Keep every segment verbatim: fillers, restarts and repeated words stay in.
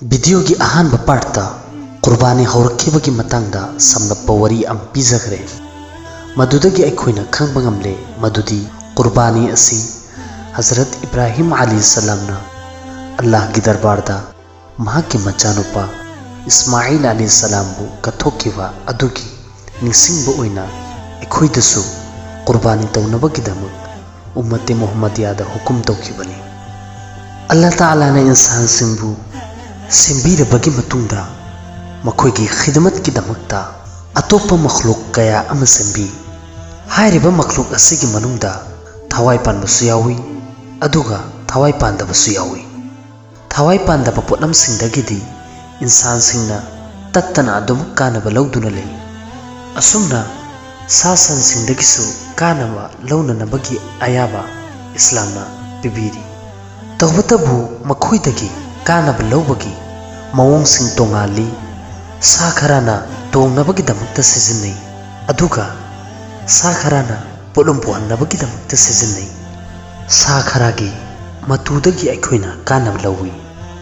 ꯚꯤꯗꯤꯑꯣꯒꯤ ꯑꯍꯥꯟꯕ ꯄꯥꯔꯠꯇ ꯀꯨꯔꯕꯥꯅꯤ ꯍꯧꯔꯛꯈꯤꯕꯒꯤ ꯃꯇꯥꯡꯗ ꯁꯝꯂꯞꯄ ꯋꯥꯔꯤ ꯑꯃ ꯄꯤꯖꯈ꯭ꯔꯦ꯫ ꯃꯗꯨꯗꯒꯤ ꯑꯩꯈꯣꯏꯅ ꯈꯪꯕ ꯉꯝꯂꯦ ꯃꯗꯨꯗꯤ ꯀꯨꯔꯕꯥꯅꯤ ꯑꯁꯤ ꯍꯖꯔꯠ ꯏꯕ꯭ꯔꯥꯍꯤꯝ ꯑꯂꯤ ꯁꯂꯥꯝꯅ ꯑꯜꯂꯥꯍꯒꯤ ꯗꯔꯕꯥꯔꯗ ꯃꯍꯥꯛꯀꯤ ꯃꯆꯥꯅꯨꯄꯥ ꯏꯁꯃꯥꯏꯜ ꯑꯂꯤ ꯁꯂꯥꯝꯕꯨ ꯀꯠꯊꯣꯛꯈꯤꯕ ꯑꯗꯨꯒꯤ ꯅꯤꯡꯁꯤꯡꯕ ꯑꯣꯏꯅ ꯑꯩꯈꯣꯏꯗꯁꯨ ꯀꯨꯔꯕꯥꯅꯤ ꯇꯧꯅꯕꯒꯤꯗꯃꯛ ꯎꯝꯃꯠꯇꯦ ꯃꯨꯍꯝꯃꯗꯤꯌꯥꯗ ꯍꯨꯀꯨꯝ ꯇꯧꯈꯤꯕꯅꯤ꯫ ꯑꯜꯂꯥ ꯇꯥꯂꯥꯅ ꯏꯟꯁꯥꯟꯁꯤꯡꯕꯨ ꯁꯦꯝꯕꯤꯔꯕꯒꯤ ꯃꯇꯨꯡꯗ ꯃꯈꯣꯏꯒꯤ ꯈꯤꯗꯃꯠꯀꯤꯗꯃꯛꯇ ꯑꯇꯣꯞꯄ ꯃꯈꯂꯨꯛ ꯀꯌꯥ ꯑꯃ ꯁꯦꯝꯕꯤ꯫ ꯍꯥꯏꯔꯤꯕ ꯃꯈꯂꯨꯛ ꯑꯁꯤꯒꯤ ꯃꯅꯨꯡꯗ ꯊꯋꯥꯏ ꯄꯥꯟꯕꯁꯨ ꯌꯥꯎꯏ, ꯑꯗꯨꯒ ꯊꯋꯥꯏ ꯄꯥꯟꯗꯕꯁꯨ ꯌꯥꯎꯏ꯫ ꯊꯋꯥꯏ ꯄꯥꯟꯗꯕ ꯄꯣꯠꯂꯝꯁꯤꯡꯗꯒꯤꯗꯤ ꯏꯟꯁꯥꯟꯁꯤꯡꯅ ꯇꯠꯇꯅ ꯑꯗꯨꯃꯛ ꯀꯥꯟꯅꯕ ꯂꯧꯗꯨꯅ ꯂꯩ꯫ ꯑꯁꯨꯝꯅ ꯁꯥ ꯁꯟꯁꯤꯡꯗꯒꯤꯁꯨ ꯀꯥꯟꯅꯕ ꯂꯧꯅꯅꯕꯒꯤ ꯑꯌꯥꯕ ꯏꯁꯂꯥꯝꯅ ꯄꯤꯕꯤꯔꯤ꯫ ꯇꯧꯕꯇꯕꯨ ꯃꯈꯣꯏꯗꯒꯤ ꯀꯥꯟꯅꯕ ꯂꯧꯕꯒꯤ ꯃꯑꯣꯡꯁꯤꯡ ꯇꯣꯉꯥꯜꯂꯤ꯫ ꯁꯥ ꯈꯔꯅ ꯇꯣꯡꯅꯕꯒꯤꯗꯃꯛꯇ ꯁꯤꯖꯤꯟꯅꯩ, ꯑꯗꯨꯒ ꯁꯥ ꯈꯔꯅ ꯄꯣꯠꯂꯨꯝ ꯄꯨꯍꯟꯅꯕꯒꯤꯗꯃꯛꯇ ꯁꯤꯖꯤꯟꯅꯩ꯫ ꯁꯥ ꯈꯔꯒꯤ ꯃꯇꯨꯗꯒꯤ ꯑꯩꯈꯣꯏꯅ ꯀꯥꯟꯅꯕ ꯂꯧꯏ꯫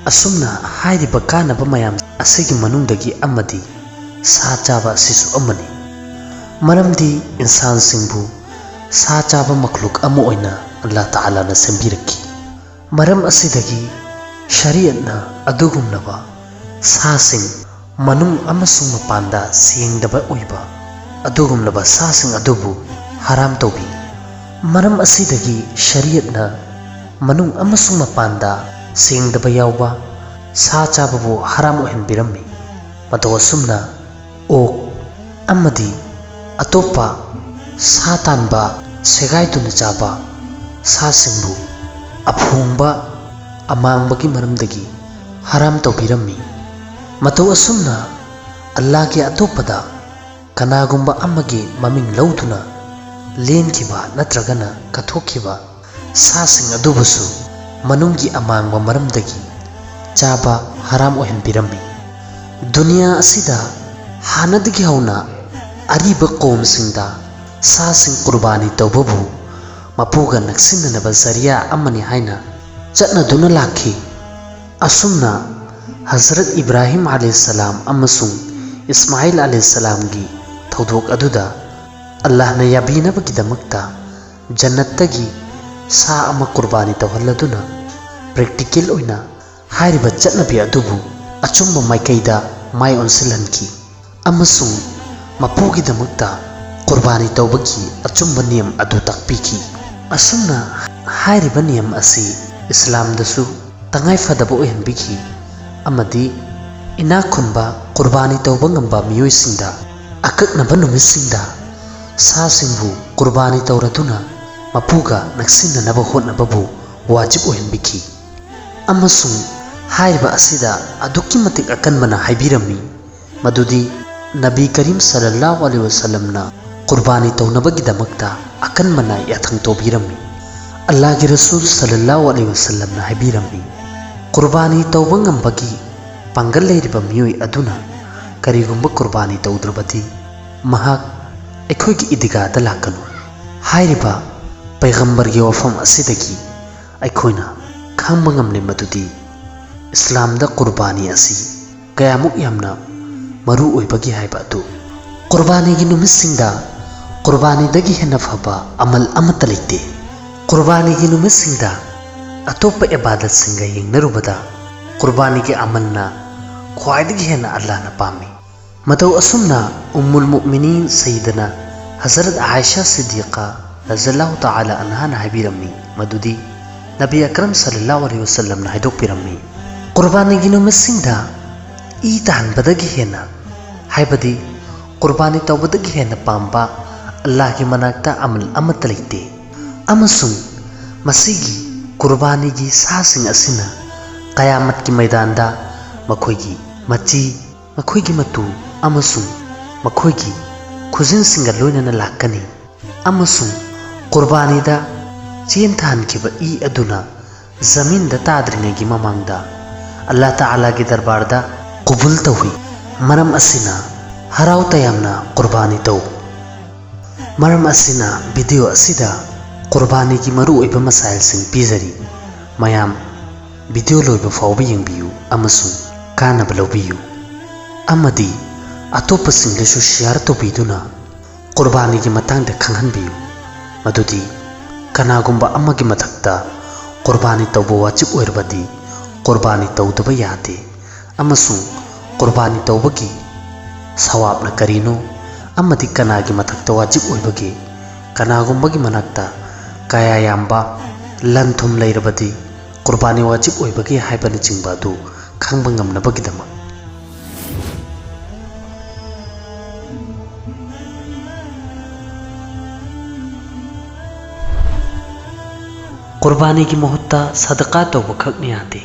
ꯑꯁꯨꯝꯅ ꯍꯥꯏꯔꯤꯕ ꯀꯥꯟꯅꯕ ꯃꯌꯥꯝ ꯑꯁꯤꯒꯤ ꯃꯅꯨꯡꯗꯒꯤ ꯑꯃꯗꯤ ꯁꯥ ꯆꯥꯕ ꯑꯁꯤꯁꯨ ꯑꯃꯅꯤ꯫ ꯃꯔꯝꯗꯤ ꯏꯟꯁꯥꯟꯁꯤꯡꯕꯨ ꯁꯥ ꯆꯥꯕ ꯃꯈꯂꯨꯛ ꯑꯃ ꯑꯣꯏꯅ ꯑꯜꯂꯥ ꯇꯥꯂꯥꯅ ꯁꯦꯝꯕꯤꯔꯛꯈꯤ꯫ ꯃꯔꯝ ꯑꯁꯤꯗꯒꯤ ꯁꯔꯤꯌꯠꯅ ꯑꯗꯨꯒꯨꯝꯂꯕ ꯁꯥꯁꯤꯡ, ꯃꯅꯨꯡ ꯑꯃꯁꯨꯡ ꯃꯄꯥꯟꯗ ꯁꯦꯡꯗꯕ ꯑꯣꯏꯕ ꯑꯗꯨꯒꯨꯝꯂꯕ ꯁꯥꯁꯤꯡ ꯑꯗꯨꯕꯨ ꯍꯔꯥꯝ ꯇꯧꯕꯤ꯫ ꯃꯔꯝ ꯑꯁꯤꯗꯒꯤ ꯁꯔꯤꯌꯠꯅ ꯃꯅꯨꯡ ꯑꯃꯁꯨꯡ ꯃꯄꯥꯟꯗ ꯁꯦꯡꯗꯕ ꯌꯥꯎꯕ ꯁꯥ ꯆꯥꯕꯕꯨ ꯍꯔꯥꯝ ꯑꯣꯏꯍꯟꯕꯤꯔꯝꯃꯤ꯫ ꯃꯇꯧ ꯑꯁꯨꯝꯅ ꯑꯣꯛ ꯑꯃꯗꯤ ꯑꯇꯣꯞꯄ ꯁꯥ ꯇꯥꯟꯕ, ꯁꯦꯒꯥꯏꯗꯨꯅ ꯆꯥꯕ ꯁꯥꯁꯤꯡꯕꯨ ꯑꯐꯣꯡꯕ, ꯑꯃꯥꯡꯕꯒꯤ ꯃꯔꯝꯗꯒꯤ ꯍꯔꯥꯝ ꯇꯧꯕꯤꯔꯝꯃꯤ꯫ ꯃꯇꯧ ꯑꯁꯨꯝꯅ ꯑꯜꯂꯥꯍꯒꯤ ꯑꯇꯣꯞꯄꯗ ꯀꯅꯥꯒꯨꯝꯕ ꯑꯃꯒꯤ ꯃꯃꯤꯡ ꯂꯧꯗꯨꯅ ꯂꯦꯟꯈꯤꯕ ꯅꯠꯇ꯭ꯔꯒꯅ ꯀꯠꯊꯣꯛꯈꯤꯕ ꯁꯥꯁꯤꯡ ꯑꯗꯨꯕꯨꯁꯨ ꯃꯅꯨꯡꯒꯤ ꯑꯃꯥꯡꯕ ꯃꯔꯝꯗꯒꯤ ꯆꯥꯕ ꯍꯔꯥꯝ ꯑꯣꯏꯍꯟꯕꯤꯔꯝꯃꯤ꯫ ꯗꯨꯅꯤꯌꯥ ꯑꯁꯤꯗ ꯍꯥꯟꯅꯗꯒꯤ ꯍꯧꯅ ꯑꯔꯤꯕ ꯀꯣꯝꯁꯤꯡꯗ ꯁꯥꯁꯤꯡ ꯀꯨꯔꯕꯥꯅꯤ ꯇꯧꯕꯕꯨ ꯃꯄꯨꯒ ꯅꯛꯁꯤꯟꯅꯅꯕ ꯖꯔꯤꯌꯥ ꯑꯃꯅꯤ ꯍꯥꯏꯅ ꯆꯠꯅꯗꯨꯅ ꯂꯥꯛꯈꯤ꯫ ꯑꯁꯨꯝꯅ ꯍꯖꯔꯠ ꯏꯕ꯭ꯔꯥꯍꯤꯝ ꯑꯂꯩꯍꯤꯁꯁꯂꯥꯝ ꯑꯃꯁꯨꯡ ꯏꯁꯃꯥꯏꯜ ꯑꯂꯩꯍꯤꯁꯁꯂꯥꯝꯒꯤ ꯊꯧꯗꯣꯛ ꯑꯗꯨꯗ ꯑꯜꯂꯥꯍꯅ ꯌꯥꯕꯤꯅꯕꯒꯤꯗꯃꯛꯇ ꯖꯟꯅꯠꯇꯒꯤ ꯁꯥ ꯑꯃ ꯀꯨꯔꯕꯥꯅꯤ ꯇꯧꯍꯜꯂꯗꯨꯅ ꯄ꯭ꯔꯦꯛꯇꯤꯀꯦꯜ ꯑꯣꯏꯅ ꯍꯥꯏꯔꯤꯕ ꯆꯠꯅꯕꯤ ꯑꯗꯨꯕꯨ ꯑꯆꯨꯝꯕ ꯃꯥꯏꯀꯩꯗ ꯃꯥꯏ ꯑꯣꯟꯁꯤꯜꯍꯟꯈꯤ ꯑꯃꯁꯨꯡ ꯃꯄꯨꯒꯤꯗꯃꯛꯇ ꯀꯨꯔꯕꯥꯅꯤ ꯇꯧꯕꯒꯤ ꯑꯆꯨꯝꯕ ꯅꯤꯌꯝ ꯑꯗꯨ ꯇꯥꯛꯄꯤꯈꯤ꯫ ꯑꯁꯨꯝꯅ ꯍꯥꯏꯔꯤꯕ ꯅꯤꯌꯝ ꯑꯁꯤ ꯏꯁꯂꯥꯝꯗꯁꯨ ꯇꯉꯥꯏ ꯐꯗꯕ ꯑꯣꯏꯍꯟꯕꯤꯈꯤ ꯑꯃꯗꯤ ꯏꯅꯥꯛ ꯈꯨꯟꯕ ꯀꯨꯔꯕꯥꯅꯤ ꯇꯧꯕ ꯉꯝꯕ ꯃꯤꯑꯣꯏꯁꯤꯡꯗ ꯑꯀꯛꯅꯕ ꯅꯨꯃꯤꯠꯁꯤꯡꯗ ꯁꯥꯁꯤꯡꯕꯨ ꯀꯨꯔꯕꯥꯅꯤ ꯇꯧꯔꯗꯨꯅ ꯃꯄꯨꯒ ꯅꯛꯁꯤꯟꯅꯅꯕ ꯍꯣꯠꯅꯕꯕꯨ ꯋꯥꯖꯤꯕ ꯑꯣꯏꯍꯟꯕꯤꯈꯤ꯫ ꯑꯃꯁꯨꯡ ꯍꯥꯏꯔꯤꯕ ꯑꯁꯤꯗ ꯑꯗꯨꯛꯀꯤ ꯃꯇꯤꯛ ꯑꯀꯟꯕꯅ ꯍꯥꯏꯕꯤꯔꯝꯃꯤ ꯃꯗꯨꯗꯤ ꯅꯕꯤ ꯀꯔꯤꯝ ꯁꯜꯂꯜꯂꯥꯍꯨ ꯑꯂꯩꯍꯤ ꯋꯁꯜꯂꯝꯅ ꯀꯨꯔꯕꯥꯅꯤ ꯇꯧꯅꯕꯒꯤꯗꯃꯛꯇ ꯑꯀꯟꯕꯅ ꯌꯥꯊꯪ ꯇꯧꯕꯤꯔꯝꯃꯤ꯫ ꯑꯜꯂꯥꯍꯒꯤ ꯔꯁꯨꯜ ꯁꯜꯂꯜꯂꯥꯍꯨ ꯑꯂꯩꯍꯤ ꯋꯁꯜꯂꯝꯅ ꯍꯥꯏꯕꯤꯔꯝꯃꯤ, ꯀꯨꯔꯕꯥꯅꯤ ꯇꯧꯕ ꯉꯝꯕꯒꯤ ꯄꯥꯡꯒꯜ ꯂꯩꯔꯤꯕ ꯃꯤꯑꯣꯏ ꯑꯗꯨꯅ ꯀꯔꯤꯒꯨꯝꯕ ꯀꯨꯔꯕꯥꯅꯤ ꯇꯧꯗ꯭ꯔꯕꯗꯤ ꯃꯍꯥꯛ ꯑꯩꯈꯣꯏꯒꯤ ꯏꯗꯤꯒꯥꯗ ꯂꯥꯛꯀꯅꯨ꯫ ꯍꯥꯏꯔꯤꯕ ꯄꯩꯒꯝꯕꯔꯒꯤ ꯋꯥꯐꯝ ꯑꯁꯤꯗꯒꯤ ꯑꯩꯈꯣꯏꯅ ꯈꯪꯕ ꯉꯝꯂꯦ ꯃꯗꯨꯗꯤ ꯏꯁꯂꯥꯝꯗ ꯀꯨꯔꯕꯥꯅꯤ ꯑꯁꯤ ꯀꯌꯥꯃꯨꯛ ꯌꯥꯝꯅ ꯃꯔꯨ ꯑꯣꯏꯕꯒꯦ ꯍꯥꯏꯕ ꯑꯗꯨ꯫ ꯀꯨꯔꯕꯥꯅꯤꯒꯤ ꯅꯨꯃꯤꯠꯁꯤꯡꯗ ꯀꯨꯔꯕꯥꯅꯤꯗꯒꯤ ꯍꯦꯟꯅ ꯐꯕ ꯑꯃꯜ ꯑꯃꯠꯇ ꯂꯩꯇꯦ꯫ ꯀꯨꯔꯕꯥꯅꯤꯒꯤ ꯅꯨꯃꯤꯠꯁꯤꯡꯗ ꯑꯇꯣꯞꯄ ꯏꯕꯥꯗꯠꯁꯤꯡꯒ ꯌꯦꯡꯅꯔꯨꯕꯗ ꯀꯨꯔꯕꯥꯅꯤꯒꯤ ꯑꯃꯜꯅ ꯈ꯭ꯋꯥꯏꯗꯒꯤ ꯍꯦꯟꯅ ꯑꯜꯂꯥꯍꯅ ꯄꯥꯝꯃꯤ꯫ ꯃꯇꯧ ꯑꯁꯨꯝꯅ ꯎꯝꯃꯨꯜ ꯃꯨꯑꯃꯤꯅꯤꯟ ꯁꯩꯗꯅ ꯍꯖꯔꯠ ꯑꯥꯏꯁꯥ ꯁꯤꯗꯤꯀꯥ ꯔꯖꯜꯂꯥꯍꯨ ꯇꯥꯂꯥ ꯑꯟꯍꯥꯅ ꯍꯥꯏꯕꯤꯔꯝꯃꯤ ꯃꯗꯨꯗꯤ ꯅꯕꯤ ꯑꯀꯔꯝ ꯁꯜꯂꯜꯂꯥꯍꯨ ꯑꯂꯩꯍꯤ ꯋꯁꯜꯂꯝꯅ ꯍꯥꯏꯗꯣꯛꯄꯤꯔꯝꯃꯤ, ꯀꯨꯔꯕꯥꯅꯤꯒꯤ ꯅꯨꯃꯤꯠꯁꯤꯡꯗ ꯏ ꯇꯥꯍꯟꯕꯗꯒꯤ ꯍꯦꯟꯅ, ꯍꯥꯏꯕꯗꯤ ꯀꯨꯔꯕꯥꯅꯤ ꯇꯧꯕꯗꯒꯤ ꯍꯦꯟꯅ ꯄꯥꯝꯕ ꯑꯜꯂꯥꯍꯒꯤ ꯃꯅꯥꯛꯇ ꯑꯃꯜ ꯑꯃꯠꯇ ꯂꯩꯇꯦ꯫ ꯑꯃꯁꯨꯡ ꯃꯁꯤꯒꯤ ꯀꯨꯔꯕꯥꯅꯤꯒꯤ ꯁꯥꯁꯤꯡ ꯑꯁꯤꯅ ꯀꯌꯥꯃꯠꯀꯤ ꯃꯩꯗꯥꯟꯗ ꯃꯈꯣꯏꯒꯤ ꯃꯆꯤ, ꯃꯈꯣꯏꯒꯤ ꯃꯇꯨ ꯑꯃꯁꯨꯡ ꯃꯈꯣꯏꯒꯤ ꯈꯨꯖꯤꯟꯁꯤꯡꯒ ꯂꯣꯏꯅꯅ ꯂꯥꯛꯀꯅꯤ꯫ ꯑꯃꯁꯨꯡ ꯀꯨꯔꯕꯥꯅꯤꯗ ꯆꯦꯟꯊꯍꯟꯈꯤꯕ ꯏ ꯑꯗꯨꯅ ꯖꯃꯤꯟꯗ ꯇꯥꯗ꯭ꯔꯤꯉꯩꯒꯤ ꯃꯃꯥꯡꯗ ꯑꯜꯂꯥꯍ ꯇꯥꯂꯥꯒꯤ ꯗꯔꯕꯥꯔꯗ ꯀꯨꯕꯨꯜ ꯇꯧꯏ꯫ ꯃꯔꯝ ꯑꯁꯤꯅ ꯍꯔꯥꯎ ꯇꯌꯥꯝꯅ ꯀꯨꯔꯕꯥꯅꯤ ꯇꯧ꯫ ꯃꯔꯝ ꯑꯁꯤꯅ ꯚꯤꯗꯤꯑꯣ ꯑꯁꯤꯗ ꯀꯨꯔꯕꯥꯅꯤꯒꯤ ꯃꯔꯨꯑꯣꯏꯕ ꯃꯁꯥꯏꯜꯁꯤꯡ ꯄꯤꯖꯔꯤ꯫ ꯃꯌꯥꯝ ꯚꯤꯗꯤꯑꯣ ꯂꯣꯏꯕ ꯐꯥꯎꯕ ꯌꯦꯡꯕꯤꯌꯨ ꯑꯃꯁꯨꯡ ꯀꯥꯟꯅꯕ ꯂꯧꯕꯤꯌꯨ ꯑꯃꯗꯤ ꯑꯇꯣꯞꯄꯁꯤꯡꯗꯁꯨ ꯁꯤꯌꯥꯔ ꯇꯧꯕꯤꯗꯨꯅ ꯀꯨꯔꯕꯥꯅꯤꯒꯤ ꯃꯇꯥꯡꯗ ꯈꯪꯍꯟꯕꯤꯌꯨ꯫ ꯃꯗꯨꯗꯤ ꯀꯅꯥꯒꯨꯝꯕ ꯑꯃꯒꯤ ꯃꯊꯛꯇ ꯀꯨꯔꯕꯥꯅꯤ ꯇꯧꯕ ꯋꯥꯖꯤꯕ ꯑꯣꯏꯔꯕꯗꯤ ꯀꯨꯔꯕꯥꯅꯤ ꯇꯧꯗꯕ ꯌꯥꯗꯦ, ꯑꯃꯁꯨꯡ ꯀꯨꯔꯕꯥꯅꯤ ꯇꯧꯕꯒꯤ ꯁꯋꯥꯕꯅ ꯀꯔꯤꯅꯣ ꯑꯃꯗꯤ ꯀꯅꯥꯒꯤ ꯃꯊꯛꯇ ꯋꯥꯖꯤꯕ ꯑꯣꯏꯕꯒꯦ, ꯀꯅꯥꯒꯨꯝꯕꯒꯤ ꯃꯅꯥꯛꯇ ꯀꯌꯥ ꯌꯥꯝꯕ ꯂꯟ ꯊꯨꯝ ꯂꯩꯔꯕꯗꯤ ꯀꯨꯔꯕꯥꯅꯤ ꯋꯥꯖꯤꯕ ꯑꯣꯏꯕꯒꯦ ꯍꯥꯏꯕꯅꯆꯤꯡꯕ ꯑꯗꯨ ꯈꯪꯕ ꯉꯝꯅꯕꯒꯤꯗꯃꯛ꯫ ꯀꯨꯔꯕꯥꯅꯤꯒꯤ ꯃꯍꯨꯠꯇ ꯁꯗꯀꯥ ꯇꯧꯕꯈꯛꯅ ꯌꯥꯗꯦ꯫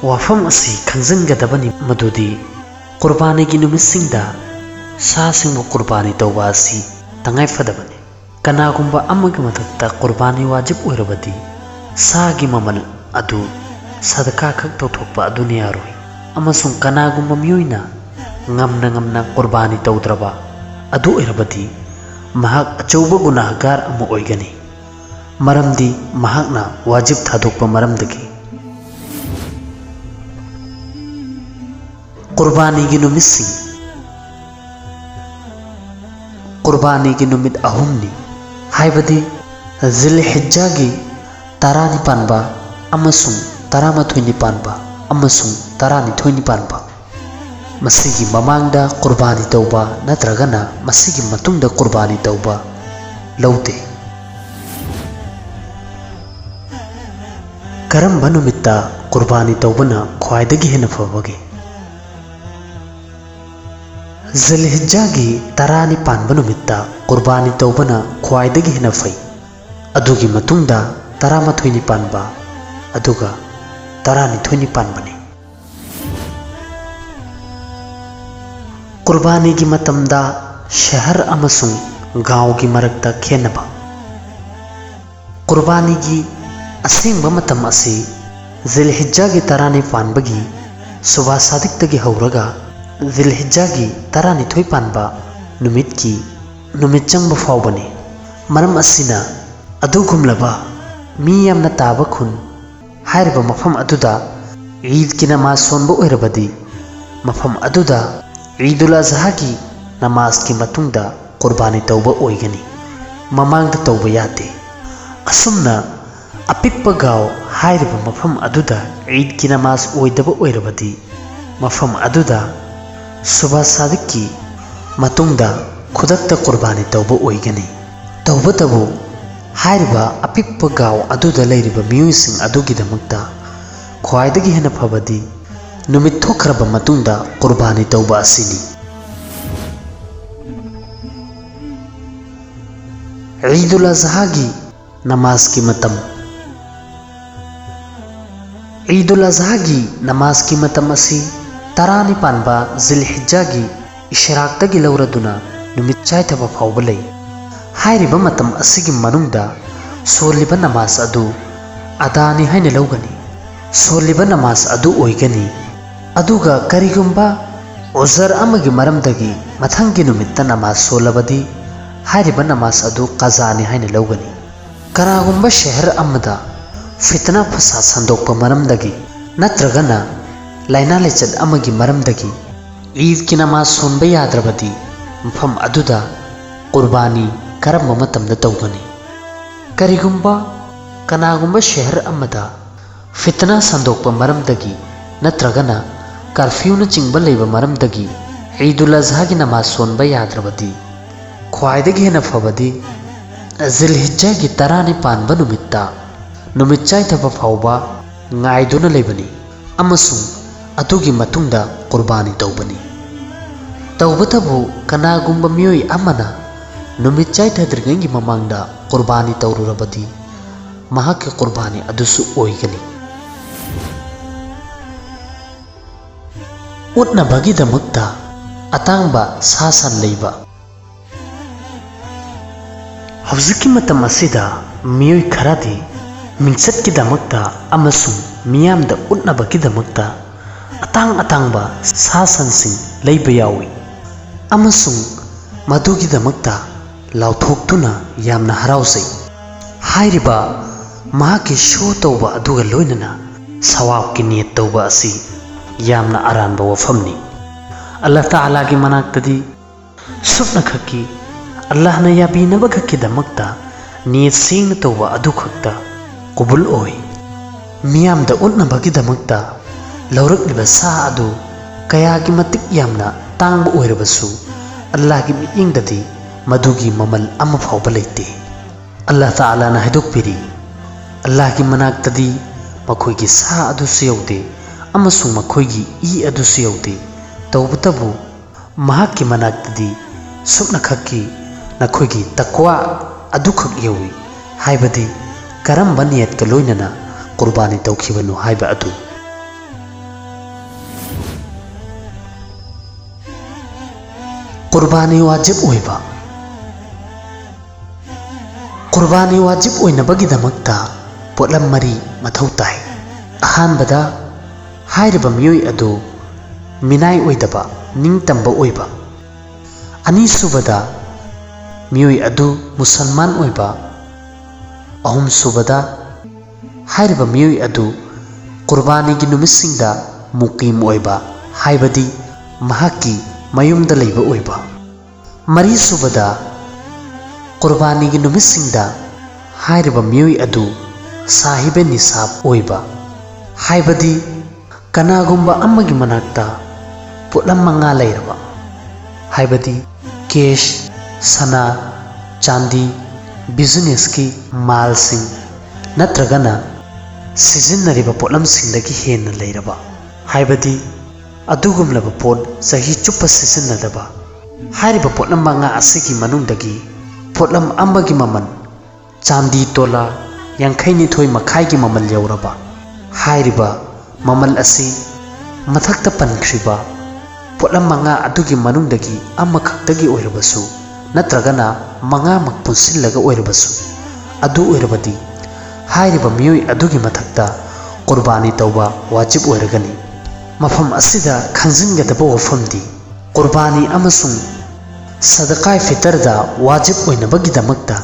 ꯋꯥꯐꯝ ꯑꯁꯤ ꯈꯪꯖꯤꯟꯒꯗꯕꯅꯤ ꯃꯗꯨꯗꯤ ꯀꯨꯔꯕꯥꯅꯤꯒꯤ ꯅꯨꯃꯤꯠꯁꯤꯡꯗ ꯁꯥꯁꯤꯡꯕꯨ ꯀꯨꯔꯕꯥꯅꯤ ꯇꯧꯕ ꯑꯁꯤ ꯇꯉꯥꯏ ꯐꯗꯕꯅꯤ꯫ ꯀꯅꯥꯒꯨꯝꯕ ꯑꯃꯒꯤ ꯃꯊꯛꯇ ꯀꯨꯔꯕꯥꯅꯤ ꯋꯥꯖꯤꯕ ꯑꯣꯏꯔꯕꯗꯤ ꯁꯥꯒꯤ ꯃꯃꯜ ꯑꯗꯨ ꯁꯗꯀꯥ ꯈꯛ ꯇꯧꯊꯣꯛꯄ ꯑꯗꯨꯅ ꯌꯥꯔꯣꯏ, ꯑꯃꯁꯨꯡ ꯀꯅꯥꯒꯨꯝꯕ ꯃꯤꯑꯣꯏꯅ ꯉꯝꯅ ꯉꯝꯅ ꯀꯨꯔꯕꯥꯅꯤ ꯇꯧꯗ꯭ꯔꯕ ꯑꯗꯨ ꯑꯣꯏꯔꯕꯗꯤ ꯃꯍꯥꯛ ꯑꯆꯧꯕ ꯒꯨꯅꯥꯍꯒꯥꯔ ꯑꯃ ꯑꯣꯏꯒꯅꯤ, ꯃꯔꯝꯗꯤ ꯃꯍꯥꯛꯅ ꯋꯥꯖꯤꯕ ꯊꯥꯗꯣꯛꯄ ꯃꯔꯝꯗꯒꯤ꯫ ꯀꯨꯔꯕꯥꯅꯤꯒꯤ ꯅꯨꯃꯤꯠꯁꯤꯡ꯫ ꯀꯨꯔꯕꯥꯅꯤꯒꯤ ꯅꯨꯃꯤꯠ ꯑꯍꯨꯝꯅꯤ, ꯍꯥꯏꯕꯗꯤ ꯖꯤꯜꯍꯤꯖ꯭ꯖꯥꯒꯤ ꯇꯔꯥꯅꯤ ꯄꯥꯟꯕ ꯑꯃꯁꯨꯡ ꯇꯔꯥꯃꯥꯊꯣꯏꯅꯤ ꯄꯥꯟꯕ ꯑꯃꯁꯨꯡ ꯇꯔꯥꯅꯤꯊꯣꯏꯅꯤ ꯄꯥꯟꯕ꯫ ꯃꯁꯤꯒꯤ ꯃꯃꯥꯡꯗ ꯀꯨꯔꯕꯥꯅꯤ ꯇꯧꯕ ꯅꯠꯇ꯭ꯔꯒꯅ ꯃꯁꯤꯒꯤ ꯃꯇꯨꯡꯗ ꯀꯨꯔꯕꯥꯅꯤ ꯇꯧꯕ ꯂꯧꯗꯦ꯫ ꯀꯔꯝꯕ ꯅꯨꯃꯤꯠꯇ ꯀꯨꯔꯕꯥꯅꯤ ꯇꯧꯕꯅ ꯈ꯭ꯋꯥꯏꯗꯒꯤ ꯍꯦꯟꯅ ꯐꯕꯒꯦ? ꯖꯤꯜꯍꯤꯖ꯭ꯖꯥꯒꯤ ꯇꯔꯥꯅꯤ ꯄꯥꯟꯕ ꯅꯨꯃꯤꯠꯇ ꯀꯨꯔꯕꯥꯅꯤ ꯇꯧꯕꯅ ꯈ꯭ꯋꯥꯏꯗꯒꯤ ꯍꯦꯟꯅ ꯐꯩ꯫ ꯑꯗꯨꯒꯤ ꯃꯇꯨꯡꯗ ꯇꯔꯥꯃꯥꯊꯣꯏꯅꯤ ꯄꯥꯟꯕ, ꯑꯗꯨꯒ ꯇꯔꯥꯅꯤꯊꯣꯏꯅꯤ ꯄꯥꯟꯕꯅꯤ꯫ ꯀꯨꯔꯕꯥꯅꯤꯒꯤ ꯃꯇꯝꯗ ꯁꯍꯔ ꯑꯃꯁꯨꯡ ꯒꯥꯎꯒꯤ ꯃꯔꯛꯇ ꯈꯦꯟꯅꯕ꯫ ꯀꯨꯔꯕꯥꯅꯤꯒꯤ ꯑꯁꯦꯡꯕ ꯃꯇꯝ ꯑꯁꯤ ꯖꯤꯜꯍꯤꯖ꯭ꯖꯥꯒꯤ ꯇꯔꯥꯅꯤ ꯄꯥꯟꯕꯒꯤ ꯁꯨꯕꯥ ꯁꯥꯗꯤꯛꯇꯒꯤ ꯍꯧꯔꯒ ꯖꯤꯜꯍꯤꯖ꯭ꯖꯥꯒꯤ ꯇꯔꯥꯅꯤꯊꯣꯏ ꯄꯥꯟꯕ ꯅꯨꯃꯤꯠꯀꯤ ꯅꯨꯃꯤꯠ ꯆꯪꯕ ꯐꯥꯎꯕꯅꯤ꯫ ꯃꯔꯝ ꯑꯁꯤꯅ, ꯑꯗꯨꯒꯨꯝꯂꯕ ꯃꯤ ꯌꯥꯝꯅ ꯇꯥꯕ ꯈꯨꯟ ꯍꯥꯏꯔꯤꯕ ꯃꯐꯝ ꯑꯗꯨꯗ ꯏꯗꯀꯤ ꯅꯃꯥꯖ ꯁꯣꯟꯕ ꯑꯣꯏꯔꯕꯗꯤ ꯃꯐꯝ ꯑꯗꯨꯗ ꯏꯗꯨꯜ ꯑꯖꯍꯥꯒꯤ ꯅꯃꯥꯖꯀꯤ ꯃꯇꯨꯡꯗ ꯀꯨꯔꯕꯥꯅꯤ ꯇꯧꯕ ꯑꯣꯏꯒꯅꯤ, ꯃꯃꯥꯡꯗ ꯇꯧꯕ ꯌꯥꯗꯦ꯫ ꯑꯁꯨꯝꯅ ꯑꯄꯤꯛꯄ ꯒꯥꯎ ꯍꯥꯏꯔꯤꯕ ꯃꯐꯝ ꯑꯗꯨꯗ ꯏꯗꯀꯤ ꯅꯃꯥꯖ ꯑꯣꯏꯗꯕ ꯑꯣꯏꯔꯕꯗꯤ ꯃꯐꯝ ꯑꯗꯨꯗ ꯁꯨꯕꯥ ꯁꯥꯗꯤꯛꯀꯤ ꯃꯇꯨꯡꯗ ꯈꯨꯗꯛꯇ ꯀꯨꯔꯕꯥꯅꯤ ꯇꯧꯕ ꯑꯣꯏꯒꯅꯤ꯫ ꯇꯧꯕꯇꯕꯨ ꯍꯥꯏꯔꯤꯕ ꯑꯄꯤꯛꯄ ꯒꯥꯎ ꯑꯗꯨꯗ ꯂꯩꯔꯤꯕ ꯃꯤꯑꯣꯏꯁꯤꯡ ꯑꯗꯨꯒꯤꯗꯃꯛꯇ ꯈ꯭ꯋꯥꯏꯗꯒꯤ ꯍꯦꯟꯅ ꯐꯕꯗꯤ ꯅꯨꯃꯤꯠ ꯊꯣꯛꯈ꯭ꯔꯕ ꯃꯇꯨꯡꯗ ꯀꯨꯔꯕꯥꯅꯤ ꯇꯧꯕ ꯑꯁꯤꯅꯤ꯫ ꯏꯗꯨꯜ ꯑꯖꯍꯥꯒꯤ ꯅꯃꯥꯖꯀꯤ ꯃꯇꯝ꯫ ꯏꯗꯨꯜ ꯑꯖꯍꯥꯒꯤ ꯅꯃꯥꯖꯀꯤ ꯃꯇꯝ ꯑꯁꯤ ꯇꯔꯥꯅꯤ ꯄꯥꯟꯕ ꯖꯤꯜꯍꯤꯖꯥꯒꯤ ꯏꯁꯔꯥꯛꯇꯒꯤ ꯂꯧꯔꯗꯨꯅ ꯅꯨꯃꯤꯠ ꯆꯥꯏꯊꯕ ꯐꯥꯎꯕ ꯂꯩ꯫ ꯍꯥꯏꯔꯤꯕ ꯃꯇꯝ ꯑꯁꯤꯒꯤ ꯃꯅꯨꯡꯗ ꯁꯣꯜꯂꯤꯕ ꯅꯃꯥꯖ ꯑꯗꯨ ꯑꯗꯥꯅꯤ ꯍꯥꯏꯅ ꯂꯧꯒꯅꯤ꯫ ꯁꯣꯜꯂꯤꯕ ꯅꯃꯥꯖ ꯑꯗꯨ ꯑꯣꯏꯒꯅꯤ꯫ ꯑꯗꯨꯒ ꯀꯔꯤꯒꯨꯝꯕ ꯎꯖꯔ ꯑꯃꯒꯤ ꯃꯔꯝꯗꯒꯤ ꯃꯊꯪꯒꯤ ꯅꯨꯃꯤꯠꯇ ꯅꯃꯥꯖ ꯁꯣꯜꯂꯕꯗꯤ ꯍꯥꯏꯔꯤꯕ ꯅꯃꯥꯖ ꯑꯗꯨ ꯀꯖꯥꯅꯤ ꯍꯥꯏꯅ ꯂꯧꯒꯅꯤ꯫ ꯀꯅꯥꯒꯨꯝꯕ ꯁꯍꯔ ꯑꯃꯗ ꯐꯤꯇꯅꯥ ꯐꯁꯥꯗ ꯁꯟꯗꯣꯛꯄ ꯃꯔꯝꯗꯒꯤ ꯅꯠꯇ꯭ꯔꯒꯅ ꯂꯥꯏꯅꯥ ꯂꯥꯏꯆꯠ ꯑꯃꯒꯤ ꯃꯔꯝꯗꯒꯤ ꯏꯗꯀꯤ ꯅꯃꯥꯖ ꯁꯣꯟꯕ ꯌꯥꯗ꯭ꯔꯕꯗꯤ ꯃꯐꯝ ꯑꯗꯨꯗ ꯀꯨꯔꯕꯥꯅꯤ ꯀꯔꯝꯕ ꯃꯇꯝꯗ ꯇꯧꯒꯅꯤ? ꯀꯔꯤꯒꯨꯝꯕ ꯀꯅꯥꯒꯨꯝꯕ ꯁꯍꯔ ꯑꯃꯗ ꯐꯤꯇꯅꯥ ꯁꯟꯗꯣꯛꯄ ꯃꯔꯝꯗꯒꯤ ꯅꯠꯇ꯭ꯔꯒꯅ ꯀꯔꯐ꯭ꯌꯨꯅꯆꯤꯡꯕ ꯂꯩꯕ ꯃꯔꯝꯗꯒꯤ ꯏꯗꯨꯜ ꯑꯖꯍꯥꯒꯤ ꯅꯃꯥꯖ ꯁꯣꯟꯕ ꯌꯥꯗ꯭ꯔꯕꯗꯤ ꯈ꯭ꯋꯥꯏꯗꯒꯤ ꯍꯦꯟꯅ ꯐꯕꯗꯤ ꯖꯤꯜꯍꯤꯖꯥꯒꯤ ꯇꯔꯥꯅꯤ ꯄꯥꯟꯕ ꯅꯨꯃꯤꯠꯇ ꯅꯨꯃꯤꯠ ꯆꯥꯏꯊꯕ ꯐꯥꯎꯕ ꯉꯥꯏꯗꯨꯅ ꯂꯩꯕꯅꯤ ꯑꯃꯁꯨꯡ ꯑꯗꯨꯒꯤ ꯃꯇꯨꯡꯗ ꯀꯨꯔꯕꯥꯅꯤ ꯇꯧꯕꯅꯤ꯫ ꯇꯧꯕꯇꯕꯨ ꯀꯅꯥꯒꯨꯝꯕ ꯃꯤꯑꯣꯏ ꯑꯃꯅ ꯅꯨꯃꯤꯠ ꯆꯥꯏꯊꯗ꯭ꯔꯤꯉꯩꯒꯤ ꯃꯃꯥꯡꯗ ꯀꯨꯔꯕꯥꯅꯤ ꯇꯧꯔꯨꯔꯕꯗꯤ ꯃꯍꯥꯛꯀꯤ ꯀꯨꯔꯕꯥꯅꯤ ꯑꯗꯨꯁꯨ ꯑꯣꯏꯒꯅꯤ꯫ ꯎꯠꯅꯕꯒꯤꯗꯃꯛꯇ ꯑꯇꯥꯡꯕ ꯁꯥ ꯁꯟ ꯂꯩꯕ꯫ ꯍꯧꯖꯤꯛꯀꯤ ꯃꯇꯝ ꯑꯁꯤꯗ ꯃꯤꯑꯣꯏ ꯈꯔꯗꯤ ꯃꯤꯡꯆꯠꯀꯤꯗꯃꯛꯇ ꯑꯃꯁꯨꯡ ꯃꯤꯌꯥꯝꯗ ꯎꯠꯅꯕꯒꯤꯗꯃꯛꯇ ꯑꯇꯥꯡ ꯑꯇꯥꯡꯕ ꯁꯥ ꯁꯟꯁꯤꯡ ꯂꯩꯕ ꯌꯥꯎꯏ ꯑꯃꯁꯨꯡ ꯃꯗꯨꯒꯤꯗꯃꯛꯇ ꯂꯥꯎꯊꯣꯛꯇꯨꯅ ꯌꯥꯝꯅ ꯍꯔꯥꯎꯖꯩ꯫ ꯍꯥꯏꯔꯤꯕ ꯃꯍꯥꯛꯀꯤ ꯁꯣ ꯇꯧꯕ ꯑꯗꯨꯒ ꯂꯣꯏꯅꯅ ꯁꯋꯥꯕꯀꯤ ꯅꯤꯌꯠ ꯇꯧꯕ ꯑꯁꯤ ꯌꯥꯝꯅ ꯑꯔꯥꯟꯕ ꯋꯥꯐꯝꯅꯤ꯫ ꯑꯜꯂꯥꯍ ꯇꯥꯂꯥꯒꯤ ꯃꯅꯥꯛꯇꯗꯤ ꯁꯨꯞꯅꯈꯛꯀꯤ ꯑꯜꯂꯥꯍꯅ ꯌꯥꯕꯤꯅꯕ ꯈꯛꯀꯤꯗꯃꯛꯇ ꯅꯤꯌꯠ ꯁꯦꯡꯅ ꯇꯧꯕ ꯑꯗꯨ ꯈꯛꯇ ꯀꯕꯨꯜ ꯑꯣꯏ꯫ ꯃꯤꯌꯥꯝꯗ ꯎꯠꯅꯕꯒꯤꯗꯃꯛꯇ ꯂꯧꯔꯛꯂꯤꯕ ꯁꯥ ꯑꯗꯨ ꯀꯌꯥꯒꯤ ꯃꯇꯤꯛ ꯌꯥꯝꯅ ꯇꯥꯡꯕ ꯑꯣꯏꯔꯕꯁꯨ, ꯑꯜꯂꯥꯍꯒꯤ ꯃꯤꯠꯌꯦꯡꯗꯗꯤ ꯃꯗꯨꯒꯤ ꯃꯃꯜ ꯑꯃ ꯐꯥꯎꯕ ꯂꯩꯇꯦ꯫ ꯑꯜꯂꯥꯍ ꯇꯥꯂꯥꯅ ꯍꯥꯏꯗꯣꯛꯄꯤꯔꯤ, ꯑꯜꯂꯥꯍꯒꯤ ꯃꯅꯥꯛꯇꯗꯤ ꯃꯈꯣꯏꯒꯤ ꯁꯥ ꯑꯗꯨꯁꯨ ꯌꯧꯗꯦ ꯑꯃꯁꯨꯡ ꯃꯈꯣꯏꯒꯤ ꯏ ꯑꯗꯨꯁꯨ ꯌꯧꯗꯦ꯫ ꯇꯧꯕꯇꯕꯨ ꯃꯍꯥꯛꯀꯤ ꯃꯅꯥꯛꯇꯗꯤ ꯁꯨꯞꯅꯈꯛꯀꯤ ꯅꯈꯣꯏꯒꯤ ꯇꯛꯋꯥ ꯑꯗꯨꯈꯛ ꯌꯧꯏ, ꯍꯥꯏꯕꯗꯤ ꯀꯔꯝꯕ ꯅꯤꯌꯠꯀ ꯂꯣꯏꯅꯅ ꯀꯨꯔꯕꯥꯅꯤ ꯇꯧꯈꯤꯕꯅꯣ ꯍꯥꯏꯕ ꯑꯗꯨ꯫ ꯀꯨꯔꯕꯥꯅꯤ ꯋꯥꯖꯤꯕ ꯑꯣꯏꯕ꯫ ꯀꯨꯔꯕꯥꯅꯤ ꯋꯥꯖꯤꯕ ꯑꯣꯏꯅꯕꯒꯤꯗꯃꯛꯇ ꯄꯣꯠꯂꯝ ꯃꯔꯤ ꯃꯊꯧ ꯇꯥꯏ꯫ ꯑꯍꯥꯟꯕꯗ, ꯍꯥꯏꯔꯤꯕ ꯃꯤꯑꯣꯏ ꯑꯗꯨ ꯃꯤꯅꯥꯏ ꯑꯣꯏꯗꯕ, ꯅꯤꯡꯇꯝꯕ ꯑꯣꯏꯕ꯫ ꯑꯅꯤꯁꯨꯕꯗ, ꯃꯤꯑꯣꯏ ꯑꯗꯨ ꯃꯨꯁꯜꯃꯥꯟ ꯑꯣꯏꯕ꯫ ꯑꯍꯨꯝꯁꯨꯕꯗ, ꯍꯥꯏꯔꯤꯕ ꯃꯤꯑꯣꯏ ꯑꯗꯨ ꯀꯨꯔꯕꯥꯅꯤꯒꯤ ꯅꯨꯃꯤꯠꯁꯤꯡꯗ ꯃꯨꯀꯤꯝ ꯑꯣꯏꯕ, ꯍꯥꯏꯕꯗꯤ ꯃꯍꯥꯛꯀꯤ ꯃꯌꯨꯝꯗ ꯂꯩꯕ ꯑꯣꯏꯕ꯫ ꯃꯔꯤꯁꯨꯕꯗ, ꯀꯨꯔꯕꯥꯅꯤꯒꯤ ꯅꯨꯃꯤꯠꯁꯤꯡꯗ ꯍꯥꯏꯔꯤꯕ ꯃꯤꯑꯣꯏ ꯑꯗꯨ ꯁꯥꯍꯤꯕꯦ ꯅꯤꯁꯥꯕ ꯑꯣꯏꯕ, ꯍꯥꯏꯕꯗꯤ ꯀꯅꯥꯒꯨꯝꯕ ꯑꯃꯒꯤ ꯃꯅꯥꯛꯇ ꯄꯣꯠꯂꯝ ꯃꯉꯥ ꯂꯩꯔꯕ, ꯍꯥꯏꯕꯗꯤ ꯀꯦꯁ, ꯁꯅꯥ, ꯆꯥꯟꯗꯤ, ꯕꯤꯖꯤꯅꯦꯁꯀꯤ ꯃꯥꯜꯁꯤꯡ ꯅꯠꯇ꯭ꯔꯒꯅ ꯁꯤꯖꯤꯟꯅꯔꯤꯕ ꯄꯣꯠꯂꯝꯁꯤꯡꯗꯒꯤ ꯍꯦꯟꯅ ꯂꯩꯔꯕ, ꯍꯥꯏꯕꯗꯤ ꯑꯗꯨꯒꯨꯝꯂꯕ ꯄꯣꯠ ꯆꯍꯤ ꯆꯨꯞꯄ ꯁꯤꯖꯤꯟꯅꯗꯕ꯫ ꯍꯥꯏꯔꯤꯕ ꯄꯣꯠꯂꯝ ꯃꯉꯥ ꯑꯁꯤꯒꯤ ꯃꯅꯨꯡꯗꯒꯤ ꯄꯣꯠꯂꯝ ꯑꯃꯒꯤ ꯃꯃꯜ ꯆꯥꯟꯗꯤ ꯇꯣꯂꯥ ꯌꯥꯡꯈꯩꯅꯤꯊꯣꯏ ꯃꯈꯥꯏꯒꯤ ꯃꯃꯜ ꯌꯧꯔꯕ, ꯍꯥꯏꯔꯤꯕ ꯃꯃꯜ ꯑꯁꯤ ꯃꯊꯛꯇ ꯄꯟꯈ꯭ꯔꯤꯕ ꯄꯣꯠꯂꯝ ꯃꯉꯥ ꯑꯗꯨꯒꯤ ꯃꯅꯨꯡꯗꯒꯤ ꯑꯃꯈꯛꯇꯒꯤ ꯑꯣꯏꯔꯕꯁꯨ ꯅꯠꯇ꯭ꯔꯒꯅ ꯃꯉꯥꯃꯛ ꯄꯨꯟꯁꯤꯜꯂꯒ ꯑꯣꯏꯔꯕꯁꯨ, ꯑꯗꯨ ꯑꯣꯏꯔꯕꯗꯤ ꯍꯥꯏꯔꯤꯕ ꯃꯤꯑꯣꯏ ꯑꯗꯨꯒꯤ ꯃꯊꯛꯇ ꯀꯨꯔꯕꯥꯅꯤ ꯇꯧꯕ ꯋꯥꯖꯤꯕ ꯑꯣꯏꯔꯒꯅꯤ꯫ ꯃꯐꯝ ꯑꯁꯤꯗ ꯈꯪꯖꯤꯟꯒꯗꯕ ꯋꯥꯐꯝꯗꯤ, ꯀꯨꯔꯕꯥꯅꯤ ꯑꯃꯁꯨꯡ ꯁꯗꯀꯥꯏ ꯐꯤꯇꯔꯗ ꯋꯥꯖꯤꯕ ꯑꯣꯏꯅꯕꯒꯤꯗꯃꯛꯇ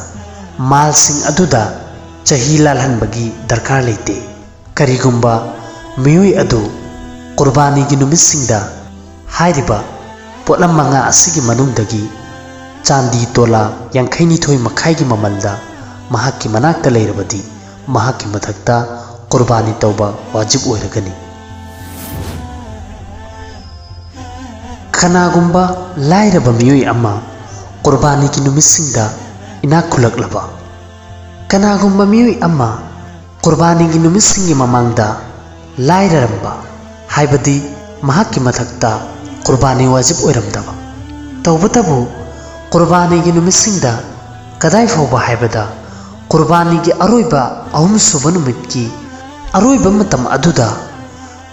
ꯃꯥꯜꯁꯤꯡ ꯑꯗꯨꯗ ꯆꯍꯤ ꯂꯥꯜꯍꯟꯕꯒꯤ ꯗꯔꯀꯥꯔ ꯂꯩꯇꯦ꯫ ꯀꯔꯤꯒꯨꯝꯕ ꯃꯤꯑꯣꯏ ꯑꯗꯨ ꯀꯨꯔꯕꯥꯅꯤꯒꯤ ꯅꯨꯃꯤꯠꯁꯤꯡꯗ ꯍꯥꯏꯔꯤꯕ ꯄꯣꯠꯂꯝ ꯃꯉꯥ ꯑꯁꯤꯒꯤ ꯃꯅꯨꯡꯗꯒꯤ ꯆꯥꯟꯗꯤ ꯇꯣꯂꯥ ꯌꯥꯡꯈꯩꯅꯤꯊꯣꯏ ꯃꯈꯥꯏꯒꯤ ꯃꯃꯜꯗ ꯃꯍꯥꯛꯀꯤ ꯃꯅꯥꯛꯇ ꯂꯩꯔꯕꯗꯤ, ꯃꯍꯥꯛꯀꯤ ꯃꯊꯛꯇ ꯀꯨꯔꯕꯥꯅꯤ ꯇꯧꯕ ꯋꯥꯖꯤꯕ ꯑꯣꯏꯔꯒꯅꯤ꯫ ꯀꯅꯥꯒꯨꯝꯕ ꯂꯥꯏꯔꯕ ꯃꯤꯑꯣꯏ ꯑꯃ ꯀꯨꯔꯕꯥꯅꯤꯒꯤ ꯅꯨꯃꯤꯠꯁꯤꯡꯗ ꯏꯅꯥꯛ ꯈꯨꯜꯂꯛꯂꯕ꯫ ꯀꯅꯥꯒꯨꯝꯕ ꯃꯤꯑꯣꯏ ꯑꯃ ꯀꯨꯔꯕꯥꯅꯤꯒꯤ ꯅꯨꯃꯤꯠꯁꯤꯡꯒꯤ ꯃꯃꯥꯡꯗ ꯂꯥꯏꯔꯔꯝꯕ, ꯍꯥꯏꯕꯗꯤ ꯃꯍꯥꯛꯀꯤ ꯃꯊꯛꯇ ꯀꯨꯔꯕꯥꯅꯤ ꯋꯥꯖꯤꯕ ꯑꯣꯏꯔꯝꯗꯕ꯫ ꯇꯧꯕꯇꯕꯨ, ꯀꯨꯔꯕꯥꯅꯤꯒꯤ ꯅꯨꯃꯤꯠꯁꯤꯡꯗ ꯀꯗꯥꯏ ꯐꯥꯎꯕ ꯍꯥꯏꯕꯗ, ꯀꯨꯔꯕꯥꯅꯤꯒꯤ ꯑꯔꯣꯏꯕ ꯑꯍꯨꯝꯁꯨꯕ ꯅꯨꯃꯤꯠꯀꯤ ꯑꯔꯣꯏꯕ ꯃꯇꯝ ꯑꯗꯨꯗ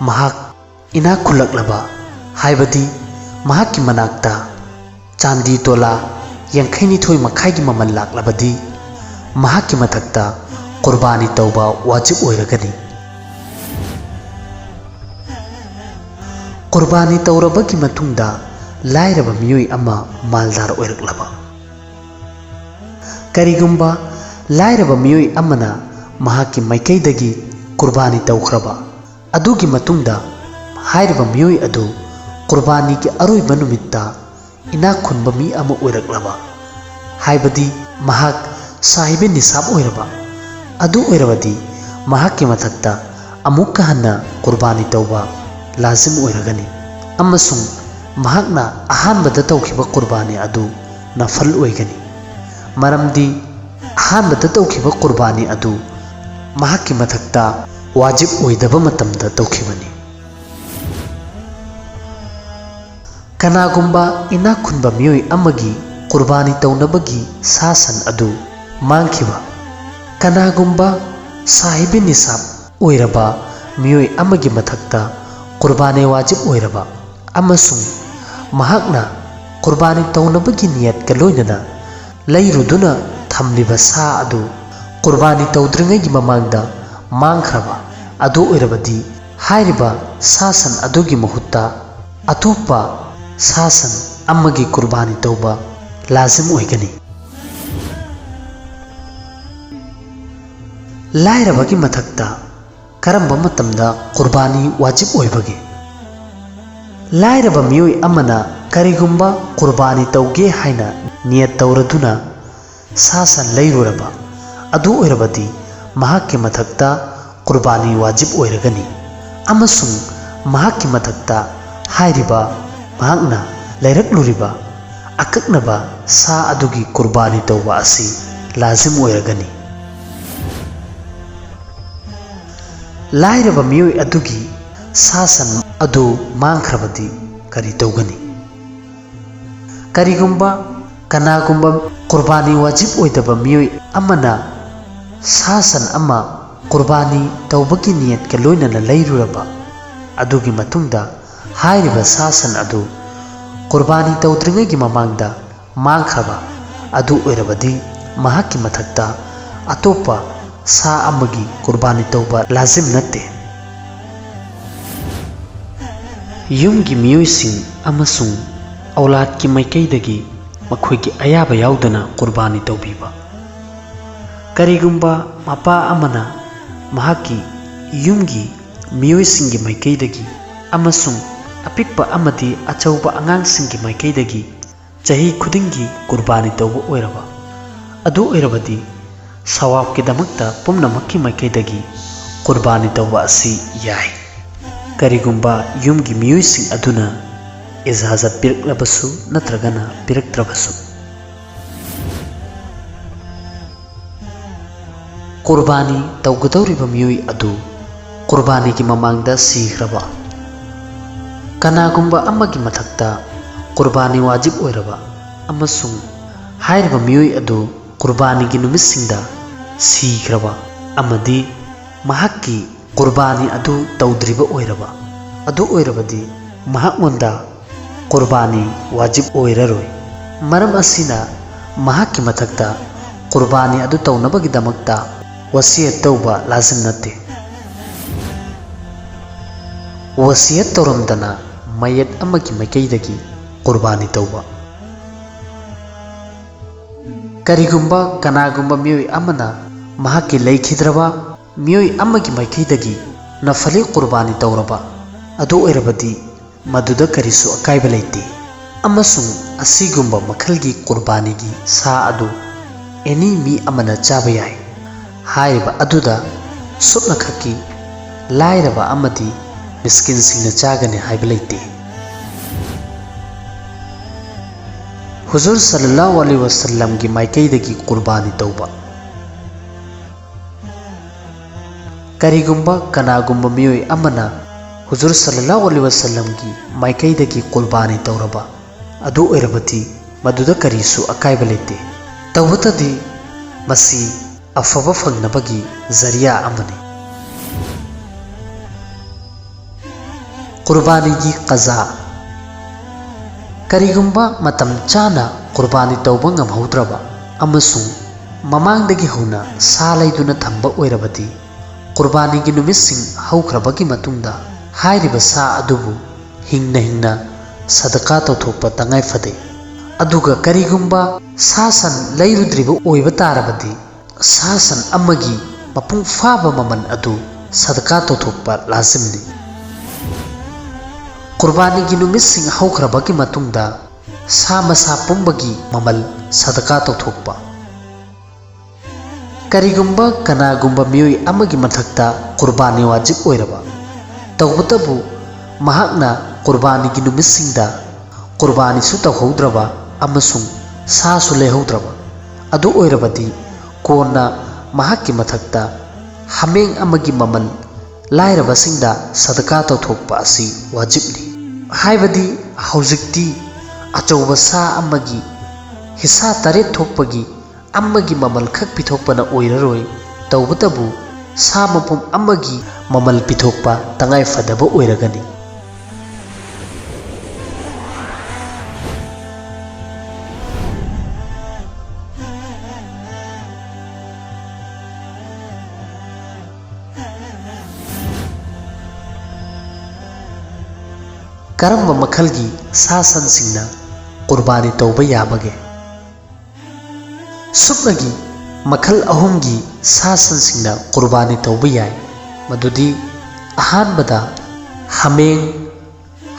ꯃꯍꯥꯛ ꯏꯅꯥꯛ ꯈꯨꯜꯂꯛꯂꯕ, ꯍꯥꯏꯕꯗꯤ ꯃꯍꯥꯛꯀꯤ ꯃꯅꯥꯛꯇ ꯆꯥꯟꯗꯤ ꯇꯣꯂꯥ ꯌꯥꯡꯈꯩꯅꯤꯊꯣꯏ ꯃꯈꯥꯏꯒꯤ ꯃꯃꯜ ꯂꯥꯛꯂꯕꯗꯤ, ꯃꯍꯥꯛꯀꯤ ꯃꯊꯛꯇ ꯀꯨꯔꯕꯥꯅꯤ ꯇꯧꯕ ꯋꯥꯖꯤꯕ ꯑꯣꯏꯔꯒꯅꯤ꯫ ꯀꯨꯔꯕꯥꯅꯤ ꯇꯧꯔꯕꯒꯤ ꯃꯇꯨꯡꯗ ꯂꯥꯏꯔꯕ ꯃꯤꯑꯣꯏ ꯑꯃ ꯃꯥꯜꯗꯥꯔ ꯑꯣꯏꯔꯛꯂꯕ꯫ ꯀꯔꯤꯒꯨꯝꯕ ꯂꯥꯏꯔꯕ ꯃꯤꯑꯣꯏ ꯑꯃꯅ ꯃꯍꯥꯛꯀꯤ ꯃꯥꯏꯀꯩꯗꯒꯤ ꯀꯨꯔꯕꯥꯅꯤ ꯇꯧꯈ꯭ꯔꯕ ꯑꯗꯨꯒꯤ ꯃꯇꯨꯡꯗ, ꯍꯥꯏꯔꯤꯕ ꯃꯤꯑꯣꯏ ꯑꯗꯨ ꯀꯨꯔꯕꯥꯅꯤꯒꯤ ꯑꯔꯣꯏꯕ ꯅꯨꯃꯤꯠꯇ ꯏꯅꯥꯛ ꯈꯨꯟꯕ ꯃꯤ ꯑꯃ ꯑꯣꯏꯔꯛꯂꯕ, ꯍꯥꯏꯕꯗꯤ ꯃꯍꯥꯛ ꯁꯥꯍꯤꯕꯦ ꯅꯤꯁꯥꯕ ꯑꯣꯏꯔꯕ, ꯑꯗꯨ ꯑꯣꯏꯔꯕꯗꯤ ꯃꯍꯥꯛꯀꯤ ꯃꯊꯛꯇ ꯑꯃꯨꯛꯀ ꯍꯟꯅ ꯀꯨꯔꯕꯥꯅꯤ ꯇꯧꯕ ꯂꯥꯖꯤꯝ ꯑꯣꯏꯔꯒꯅꯤ, ꯑꯃꯁꯨꯡ ꯃꯍꯥꯛꯅ ꯑꯍꯥꯟꯕꯗ ꯇꯧꯈꯤꯕ ꯀꯨꯔꯕꯥꯅꯤ ꯑꯗꯨ ꯅꯐꯜ ꯑꯣꯏꯒꯅꯤ, ꯃꯔꯝꯗꯤ ꯑꯍꯥꯟꯕꯗ ꯇꯧꯈꯤꯕ ꯀꯨꯔꯕꯥꯅꯤ ꯑꯗꯨ ꯃꯍꯥꯛꯀꯤ ꯃꯊꯛꯇ ꯋꯥꯖꯤꯕ ꯑꯣꯏꯗꯕ ꯃꯇꯝꯗ ꯇꯧꯈꯤꯕꯅꯤ꯫ ꯀꯅꯥꯒꯨꯝꯕ ꯏꯅꯥꯛ ꯈꯨꯟꯕ ꯃꯤꯑꯣꯏ ꯑꯃꯒꯤ ꯀꯨꯔꯕꯥꯅꯤ ꯇꯧꯅꯕꯒꯤ ꯁꯥ ꯁꯟ ꯑꯗꯨ ꯃꯥꯡꯈꯤꯕ꯫ ꯀꯅꯥꯒꯨꯝꯕ ꯁꯥꯍꯤꯕꯤ ꯅꯤꯁꯥꯕ ꯑꯣꯏꯔꯕ ꯃꯤꯑꯣꯏ ꯑꯃꯒꯤ ꯃꯊꯛꯇ ꯀꯨꯔꯕꯥꯅꯤ ꯋꯥꯖꯤꯕ ꯑꯣꯏꯔꯕ ꯑꯃꯁꯨꯡ ꯃꯍꯥꯛꯅ ꯀꯨꯔꯕꯥꯅꯤ ꯇꯧꯅꯕꯒꯤ ꯅꯤꯌꯠꯀ ꯂꯣꯏꯅꯅ ꯂꯩꯔꯨꯗꯨꯅ ꯊꯝꯂꯤꯕ ꯁꯥ ꯑꯗꯨ ꯀꯨꯔꯕꯥꯅꯤ ꯇꯧꯗ꯭ꯔꯤꯉꯩꯒꯤ ꯃꯃꯥꯡꯗ ꯃꯥꯡꯈ꯭ꯔꯕ ꯑꯗꯨ ꯑꯣꯏꯔꯕꯗꯤ, ꯍꯥꯏꯔꯤꯕ ꯁꯥ ꯁꯟ ꯑꯗꯨꯒꯤ ꯃꯍꯨꯠꯇ ꯑꯇꯣꯞꯄ ꯁꯥ ꯁꯟ ꯑꯃꯒꯤ ꯀꯨꯔꯕꯥꯅꯤ ꯇꯧꯕ ꯂꯥꯖꯤꯝ ꯑꯣꯏꯒꯅꯤ꯫ ꯂꯥꯏꯔꯕꯒꯤ ꯃꯊꯛꯇ ꯀꯔꯝꯕ ꯃꯇꯝꯗ ꯀꯨꯔꯕꯥꯅꯤ ꯋꯥꯖꯤꯕ ꯑꯣꯏꯕꯒꯦ? ꯂꯥꯏꯔꯕ ꯃꯤꯑꯣꯏ ꯑꯃꯅ ꯀꯔꯤꯒꯨꯝꯕ ꯀꯨꯔꯕꯥꯅꯤ ꯇꯧꯒꯦ ꯍꯥꯏꯅ ꯅꯤꯌꯠ ꯇꯧꯔꯗꯨꯅ ꯁꯥ ꯁꯟ ꯂꯩꯔꯨꯔꯕ ꯑꯗꯨ ꯑꯣꯏꯔꯕꯗꯤ ꯃꯍꯥꯛꯀꯤ ꯃꯊꯛꯇ ꯀꯨꯔꯕꯥꯅꯤ ꯋꯥꯖꯤꯕ ꯑꯣꯏꯔꯒꯅꯤ, ꯑꯃꯁꯨꯡ ꯃꯍꯥꯛꯀꯤ ꯃꯊꯛꯇ ꯍꯥꯏꯔꯤꯕ ꯃꯍꯥꯛꯅ ꯂꯩꯔꯛꯂꯨꯔꯤꯕ ꯑꯀꯛꯅꯕ ꯁꯥ ꯑꯗꯨꯒꯤ ꯀꯨꯔꯕꯥꯅꯤ ꯇꯧꯕ ꯑꯁꯤ ꯂꯥꯖꯤꯝ ꯑꯣꯏꯔꯒꯅꯤ꯫ ꯂꯥꯏꯔꯕ ꯃꯤꯑꯣꯏ ꯑꯗꯨꯒꯤ ꯁꯥ ꯁꯟ ꯑꯗꯨ ꯃꯥꯡꯈ꯭ꯔꯕꯗꯤ ꯀꯔꯤ ꯇꯧꯒꯅꯤ? ꯀꯔꯤꯒꯨꯝꯕ ꯀꯅꯥꯒꯨꯝꯕ ꯀꯨꯔꯕꯥꯅꯤ ꯋꯥꯖꯤꯕ ꯑꯣꯏꯗꯕ ꯃꯤꯑꯣꯏ ꯑꯃꯅ ꯁꯥ ꯁꯟ ꯑꯃ ꯀꯨꯔꯕꯥꯅꯤ ꯇꯧꯕꯒꯤ ꯅꯤꯌꯠꯀ ꯂꯣꯏꯅꯅ ꯂꯩꯔꯨꯔꯕ ꯑꯗꯨꯒꯤ ꯃꯇꯨꯡꯗ ꯍꯥꯏꯔꯤꯕ ꯁꯥ ꯁꯟ ꯑꯗꯨ ꯀꯨꯔꯕꯥꯅꯤ ꯇꯧꯗ꯭ꯔꯤꯉꯩꯒꯤ ꯃꯃꯥꯡꯗ ꯃꯥꯡꯈ꯭ꯔꯕ ꯑꯗꯨ ꯑꯣꯏꯔꯕꯗꯤ ꯃꯍꯥꯛꯀꯤ ꯃꯊꯛꯇ ꯑꯇꯣꯞꯄ ꯁꯥ ꯑꯃꯒꯤ ꯀꯨꯔꯕꯥꯅꯤ ꯇꯧꯕ ꯂꯥꯖꯤꯝ ꯅꯠꯇꯦ꯫ ꯌꯨꯝꯒꯤ ꯃꯤꯑꯣꯏꯁꯤꯡ ꯑꯃꯁꯨꯡ ꯑꯧꯂꯥꯗꯀꯤ ꯃꯥꯏꯀꯩꯗꯒꯤ ꯃꯈꯣꯏꯒꯤ ꯑꯌꯥꯕ ꯌꯥꯎꯗꯅ ꯀꯨꯔꯕꯥꯅꯤ ꯇꯧꯕꯤꯕ꯫ ꯀꯔꯤꯒꯨꯝꯕ ꯃꯄꯥ ꯑꯃꯅ ꯃꯍꯥꯛꯀꯤ ꯌꯨꯝꯒꯤ ꯃꯤꯑꯣꯏꯁꯤꯡꯒꯤ ꯃꯥꯏꯀꯩꯗꯒꯤ ꯑꯃꯁꯨꯡ ꯑꯄꯤꯛꯄ ꯑꯃꯗꯤ ꯑꯆꯧꯕ ꯑꯉꯥꯡꯁꯤꯡꯒꯤ ꯃꯥꯏꯀꯩꯗꯒꯤ ꯆꯍꯤ ꯈꯨꯗꯤꯡꯒꯤ ꯀꯨꯔꯕꯥꯅꯤ ꯇꯧꯕ ꯑꯣꯏꯔꯕ ꯑꯗꯨ ꯑꯣꯏꯔꯕꯗꯤ, ꯁꯋꯥꯕꯀꯤꯗꯃꯛꯇ ꯄꯨꯝꯅꯃꯛꯀꯤ ꯃꯥꯏꯀꯩꯗꯒꯤ ꯀꯨꯔꯕꯥꯅꯤ ꯇꯧꯕ ꯑꯁꯤ ꯌꯥꯏ, ꯀꯔꯤꯒꯨꯝꯕ ꯌꯨꯝꯒꯤ ꯃꯤꯑꯣꯏꯁꯤꯡ ꯑꯗꯨꯅ ꯏꯖꯥꯖꯠ ꯄꯤꯔꯛꯂꯕꯁꯨ ꯅꯠꯇ꯭ꯔꯒꯅ ꯄꯤꯔꯛꯇ꯭ꯔꯕꯁꯨ꯫ ꯀꯨꯔꯕꯥꯅꯤ ꯇꯧꯒꯗꯧꯔꯤꯕ ꯃꯤꯑꯣꯏ ꯑꯗꯨ ꯀꯨꯔꯕꯥꯅꯤꯒꯤ ꯃꯃꯥꯡꯗ ꯁꯤꯈ꯭ꯔꯕ꯫ ꯀꯅꯥꯒꯨꯝꯕ ꯑꯃꯒꯤ ꯃꯊꯛꯇ ꯀꯨꯔꯕꯥꯅꯤ ꯋꯥꯖꯤꯕ ꯑꯣꯏꯔꯕ ꯑꯃꯁꯨꯡ ꯍꯥꯏꯔꯤꯕ ꯃꯤꯑꯣꯏ ꯑꯗꯨ ꯀꯨꯔꯕꯥꯅꯤꯒꯤ ꯅꯨꯃꯤꯠꯁꯤꯡꯗ ꯁꯤꯈ꯭ꯔꯕ ꯑꯃꯗꯤ ꯃꯍꯥꯛꯀꯤ ꯀꯨꯔꯕꯥꯅꯤ ꯑꯗꯨ ꯇꯧꯗ꯭ꯔꯤꯕ ꯑꯣꯏꯔꯕ ꯑꯗꯨ ꯑꯣꯏꯔꯕꯗꯤ, ꯃꯍꯥꯛꯉꯣꯟꯗ ꯀꯨꯔꯕꯥꯅꯤ ꯋꯥꯖꯤꯕ ꯑꯣꯏꯔꯔꯣꯏ꯫ ꯃꯔꯝ ꯑꯁꯤꯅ, ꯃꯍꯥꯛꯀꯤ ꯃꯊꯛꯇ ꯀꯨꯔꯕꯥꯅꯤ ꯑꯗꯨ ꯇꯧꯅꯕꯒꯤꯗꯃꯛꯇ ꯋꯁꯤꯌꯠ ꯇꯧꯕ ꯂꯥꯖꯤꯝ ꯅꯠꯇꯦ꯫ ꯋꯁꯤꯌꯠ ꯇꯧꯔꯝꯗꯅ ꯃꯌꯦꯠ ꯑꯃꯒꯤ ꯃꯥꯏꯀꯩꯗꯒꯤ ꯀꯨꯔꯕꯥꯅꯤ ꯇꯧꯕ꯫ ꯀꯔꯤꯒꯨꯝꯕ ꯀꯅꯥꯒꯨꯝꯕ ꯃꯤꯑꯣꯏ ꯑꯃꯅ ꯃꯍꯥꯛꯀꯤ ꯂꯩꯈꯤꯗ꯭ꯔꯕ ꯃꯤꯑꯣꯏ ꯑꯃꯒꯤ ꯃꯥꯏꯀꯩꯗꯒꯤ ꯅꯐꯂꯤ ꯀꯨꯔꯕꯥꯅꯤ ꯇꯧꯔꯕ ꯑꯗꯨ ꯑꯣꯏꯔꯕꯗꯤ ꯃꯗꯨꯗ ꯀꯔꯤꯁꯨ ꯑꯀꯥꯏꯕ ꯂꯩꯇꯦ, ꯑꯃꯁꯨꯡ ꯑꯁꯤꯒꯨꯝꯕ ꯃꯈꯜꯒꯤ ꯀꯨꯔꯕꯥꯅꯤꯒꯤ ꯁꯥ ꯑꯗꯨ ꯑꯦꯅꯤ ꯃꯤ ꯑꯃꯅ ꯆꯥꯕ ꯌꯥꯏ꯫ ꯍꯥꯏꯔꯤꯕ ꯑꯗꯨꯗ ꯁꯨꯞꯅꯈꯛꯀꯤ ꯂꯥꯏꯔꯕ ꯑꯃꯗꯤ ꯃꯤꯁꯀꯤꯟꯁꯤꯡꯅ ꯆꯥꯒꯅꯤ ꯍꯥꯏꯕ ꯂꯩꯇꯦ꯫ ꯍꯨꯖꯨꯔ ꯁꯜꯂꯜꯂꯥꯍꯨ ꯑꯂꯩꯍꯤ ꯋꯁꯜꯂꯝꯒꯤ ꯃꯥꯏꯀꯩꯗꯒꯤ ꯀꯨꯔꯕꯥꯅꯤ ꯇꯧꯕ꯫ ꯀꯔꯤꯒꯨꯝꯕ ꯀꯅꯥꯒꯨꯝꯕ ꯃꯤꯑꯣꯏ ꯑꯃꯅ ꯍꯨꯖꯨꯔ ꯁꯜꯂꯜꯂꯥꯍꯨ ꯑꯂꯩꯍꯤ ꯋꯁꯜꯂꯝꯒꯤ ꯃꯥꯏꯀꯩꯗꯒꯤ ꯀꯨꯔꯕꯥꯅꯤ ꯇꯧꯔꯕ ꯑꯗꯨ ꯑꯣꯏꯔꯕꯗꯤ ꯃꯗꯨꯗ ꯀꯔꯤꯁꯨ ꯑꯀꯥꯏꯕ ꯂꯩꯇꯦ꯫ ꯇꯧꯕꯇꯗꯤ ꯃꯁꯤ ꯑꯐꯕ ꯐꯪꯅꯕꯒꯤ ꯖꯔꯤꯌꯥ ꯑꯃꯅꯤ꯫ ꯀꯨꯔꯕꯥꯅꯤꯒꯤ ꯀꯖꯥ꯫ ꯀꯔꯤꯒꯨꯝꯕ ꯃꯇꯝ ꯆꯥꯅ ꯀꯨꯔꯕꯥꯅꯤ ꯇꯧꯕ ꯉꯝꯍꯧꯗ꯭ꯔꯕ ꯑꯃꯁꯨꯡ ꯃꯃꯥꯡꯗꯒꯤ ꯍꯧꯅ ꯁꯥ ꯂꯩꯗꯨꯅ ꯊꯝꯕ ꯑꯣꯏꯔꯕꯗꯤ, ꯀꯨꯔꯕꯥꯅꯤꯒꯤ ꯅꯨꯃꯤꯠꯁꯤꯡ ꯍꯧꯈ꯭ꯔꯕꯒꯤ ꯃꯇꯨꯡꯗ ꯍꯥꯏꯔꯤꯕ ꯁꯥ ꯑꯗꯨꯕꯨ ꯍꯤꯡꯅ ꯍꯤꯡꯅ ꯁꯗꯀꯥ ꯇꯧꯊꯣꯛꯄ ꯇꯉꯥꯏ ꯐꯗꯦ꯫ ꯑꯗꯨꯒ ꯀꯔꯤꯒꯨꯝꯕ ꯁꯥ ꯁꯟ ꯂꯩꯔꯨꯗ꯭ꯔꯤꯕ ꯑꯣꯏꯕ ꯇꯥꯔꯕꯗꯤ, ꯁꯥ ꯁꯟ ꯑꯃꯒꯤ ꯃꯄꯨꯡ ꯐꯥꯕ ꯃꯃꯜ ꯑꯗꯨ ꯁꯗꯀꯥ ꯇꯧꯊꯣꯛꯄ ꯂꯥꯖꯤꯝꯅꯤ꯫ ꯀꯨꯔꯕꯥꯅꯤꯒꯤ ꯅꯨꯃꯤꯠꯁꯤꯡ ꯍꯧꯈ꯭ꯔꯕꯒꯤ ꯃꯇꯨꯡꯗ ꯁꯥ ꯃꯁꯥ ꯄꯨꯝꯕꯒꯤ ꯃꯃꯜ ꯁꯗꯀꯥ ꯇꯧꯊꯣꯛꯄ꯫ ꯀꯔꯤꯒꯨꯝꯕ ꯀꯅꯥꯒꯨꯝꯕ ꯃꯤꯑꯣꯏ ꯑꯃꯒꯤ ꯃꯊꯛꯇ ꯀꯨꯔꯕꯥꯅꯤ ꯋꯥꯖꯤꯕ ꯑꯣꯏꯔꯕ, ꯇꯧꯕꯇꯕꯨ ꯃꯍꯥꯛꯅ ꯀꯨꯔꯕꯥꯅꯤꯒꯤ ꯅꯨꯃꯤꯠꯁꯤꯡꯗ ꯀꯨꯔꯕꯥꯅꯤꯁꯨ ꯇꯧꯍꯧꯗ꯭ꯔꯕ ꯑꯃꯁꯨꯡ ꯁꯥꯁꯨ ꯂꯩꯍꯧꯗ꯭ꯔꯕ ꯑꯗꯨ ꯑꯣꯏꯔꯕꯗꯤ, ꯀꯣꯟꯅ ꯃꯍꯥꯛꯀꯤ ꯃꯊꯛꯇ ꯍꯥꯃꯦꯡ ꯑꯃꯒꯤ ꯃꯃꯜ ꯂꯥꯏꯔꯕꯁꯤꯡꯗ ꯁꯗꯀꯥ ꯇꯧꯊꯣꯛꯄ ꯑꯁꯤ ꯋꯥꯖꯤꯕꯅꯤ꯫ ꯍꯥꯏꯕꯗꯤ ꯍꯧꯖꯤꯛꯇꯤ ꯑꯆꯧꯕ ꯁꯥ ꯑꯃꯒꯤ ꯍꯤꯁꯥ ꯇꯔꯦꯠ ꯊꯣꯛꯄꯒꯤ ꯑꯃꯒꯤ ꯃꯃꯜ ꯈꯛ ꯄꯤꯊꯣꯛꯄꯅ ꯑꯣꯏꯔꯔꯣꯏ, ꯇꯧꯕꯇꯕꯨ ꯁꯥ ꯃꯄꯨꯝ ꯑꯃꯒꯤ ꯃꯃꯜ ꯄꯤꯊꯣꯛꯄ ꯇꯉꯥꯏ ꯐꯗꯕ ꯑꯣꯏꯔꯒꯅꯤ꯫ ꯀꯔꯝꯕ ꯃꯈꯜꯒꯤ ꯁꯥ ꯁꯟꯁꯤꯡꯅ ꯀꯨꯔꯕꯥꯅꯤ ꯇꯧꯕ ꯌꯥꯕꯒꯦ? ꯁꯨꯞꯅꯒꯤ ꯃꯈꯜ ꯑꯍꯨꯝꯒꯤ ꯁꯥ ꯁꯟꯁꯤꯡꯅ ꯀꯨꯔꯕꯥꯅꯤ ꯇꯧꯕ ꯌꯥꯏ꯫ ꯃꯗꯨꯗꯤ, ꯑꯍꯥꯟꯕꯗ, ꯍꯥꯃꯦꯡ꯫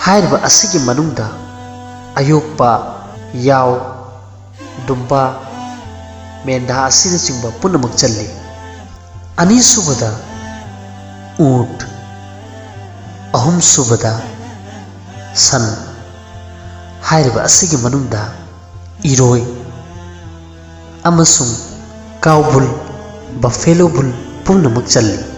ꯍꯥꯏꯔꯤꯕ ꯑꯁꯤꯒꯤ ꯃꯅꯨꯡꯗ ꯑꯌꯣꯛꯄ, ꯌꯥꯎ, ꯗꯨꯝꯕꯥ, ꯃꯦꯟꯙꯥ ꯑꯁꯤꯅꯆꯤꯡꯕ ꯄꯨꯝꯅꯃꯛ ꯆꯜꯂꯤ꯫ ꯑꯅꯤꯁꯨꯕꯗ, ꯎꯠ꯫ ꯑꯍꯨꯝꯁꯨꯕꯗ, ꯁꯟ꯫ ꯍꯥꯏꯔꯤꯕ ꯑꯁꯤꯒꯤ ꯃꯅꯨꯡꯗ ꯏꯔꯣꯏ ꯑꯃꯁꯨꯡ ꯀꯥꯎ ꯕꯨꯜ, ꯕꯐꯦꯂꯣ ꯕꯨꯜ ꯄꯨꯝꯅꯃꯛ ꯆꯜꯂꯤ꯫